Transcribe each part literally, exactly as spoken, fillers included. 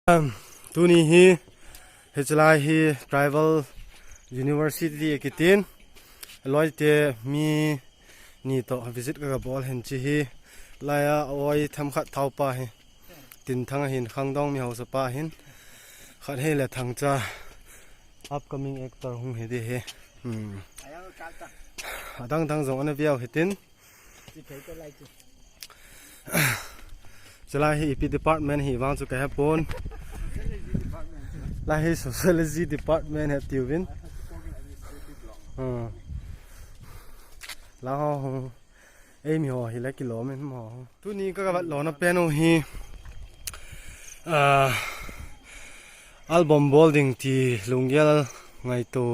Tuni hi, hichelai hi Tribal University akitin, loite mi ni to visit ka bol hin chi hi, laiya oi themkhat thaupa hi, Tinthang ahin, Khangdong mi hausapa ahin, khat hi le Thangcha, upcoming actor hung hi di hi. Hmm. Adang dang jong ana viau hitin. Chulai hi ipi department hi vang chu ka hepon. Lai hi sociology department he tiuvin. Hmm. La ho, ei mi ho hi le kilom in mo. Tuni ka ka vat lona pen u hi, ah, album bol ding ti lunggel ngaito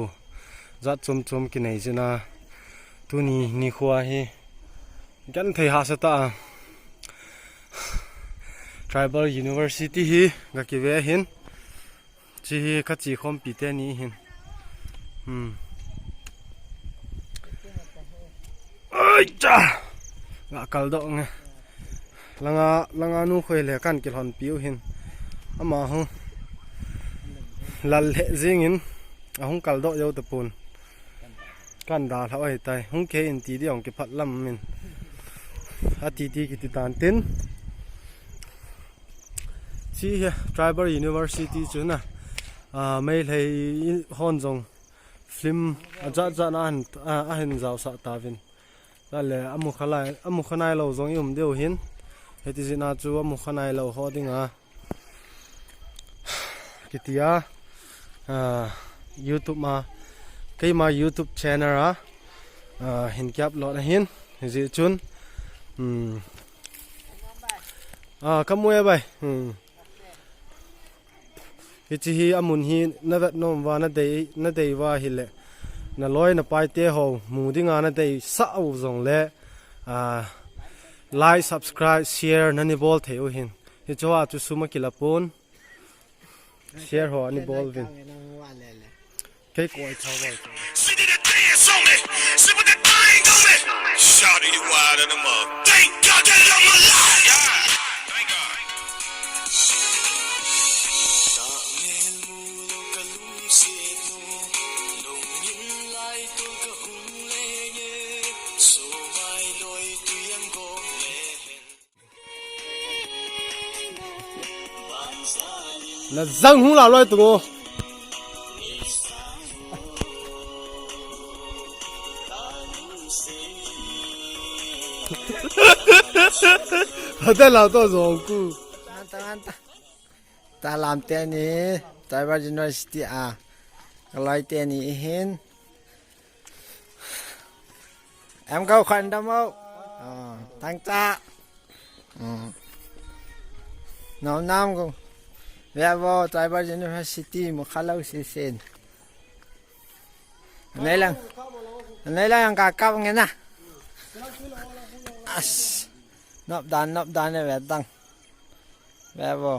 jat chom chom kinei jin a, tuni nikho hi genthei hahsa tah a Tribal University hi ka kive ahin. Chi hi ka chi khompi teni hin. Hmm. Ai cha! Ga kal doh nge. Langa, langa nu khoi le kan kilhonpi u hin. Ama hu. Lal le jing in. Ahung kal doh jou tapon. Kan dalha oi tai. Hung kei in ti di ong kiphat lam min. Ati ti kiti tan tin. Chi hi Tribal University chu na. Ah, Meitei hon jong film ajat jat na ahin, ah, ahin jaosah tauvin. Chule amu kha lai, amu kha nailou jong i um diu hin. Hiti jeh a chu amu kha nailou ho dinga. Kiti a, ah, YouTube ma, keima YouTube channel a, ah, hin ki upload ahin, hijeh chun, hmm. Ah, ka mu e bai. Hmm. Hichi hi amun hi na vet nom uva, na dei, na dei uva hile, na loi na pai te ho mu dinga na deisah u jong le, ah, like, subscribe, share na ni bol thei u hin. Hichu a chu sum akila pon. Share ho ani bol uvin. Kei koi tha bol. Shout it wide in the mug. Thank God that I'm alive. Yeah. Thank God. Na jang hung la loi tu ngo. Hotel la to jong ku. Anta, anta. Talam teni, Tribal University a. Kaloi teni ihin. Em kau khan dam au. Ah, Thangcha. Hmm. Nam nam ko. Ve vo Tribal University mu kha lou si sen. Nei lang. Nei lang ka kap nge na. As. Nop dan, nop dan ne ve dang. Ve vo.